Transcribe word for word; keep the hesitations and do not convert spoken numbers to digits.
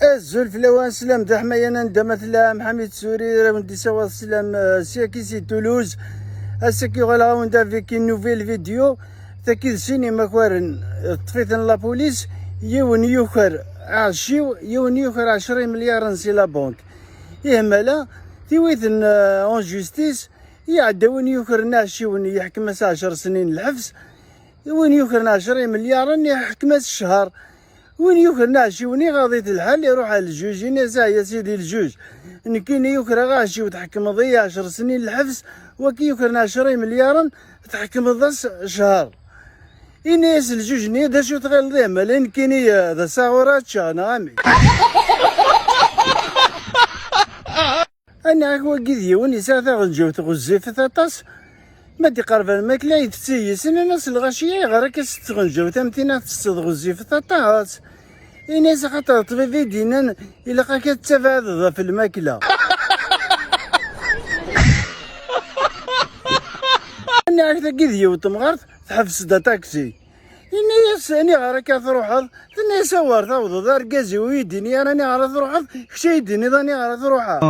Azul fell-awen, sslam d aḥmayan anda ma tellam. Ḥamid Suri, ad awen-d-isaweḍ sslam, eh, si Akisi Toulouse. Ass-agi uɣaleɣ-awen-d avec une nouvelle vidéo. Tagi d sin imakaren, eh, ṭṭef-iten la police, yiwen yuker aɛecciw, yiwen yuker ɛecra imelyaren si la banque. Ihmala, tiwit-n, eh, en justice, iɛedda win yukren aɛecciw-nni yeḥkem-as ɛecra snin lḥebs, win yukren ɛecra imelyaren yeḥkem-as ccher. Win yukren aɛecciw-nni iɣaḍ-it lḥal, iruḥ ɣer ljuj, ini-as: "Ah, ya sidi ljuj, nekkini yukreɣ aɛecciw, tḥekmeḍ-iyi ɛecra snin lḥebs, waki yukren ɛecra imelyaren, tḥekmeḍ-as ccher." Ini-as ljuj-nni: "D acu tɣileḍ, ihmala, nekkini, eh, d asaɣur ad ččeɣ, neɣ amek?" Aniɣ-ak wagi d yiwen yesɛa taɣenǧawt ɣezzifet aṭas. Ma d-iqerb ar lmakla, itett-iyi. Nnan-as lɣaci: "Ayɣer akka s tɣenǧawt am tinna tettetteḍ ɣezzifet aṭas?" Ini-as: "Axaṭer ṭṭbib i d-yennan ilaq-ak ad tettabaɛdeḍ ɣef lmakla." Aniɣ-ak tagi d yiwet temɣart teḥbes-d aṭaksi. Ini-as: "Aniɣer akka truḥeḍ?" Tenna-as: "Awer tawḍeḍ, argaz-iw ur yi-d-ini ara aniɣer ara truḥeḍ, kečč ad yi-d-tiniḍ aniɣer ara truḥeḍ."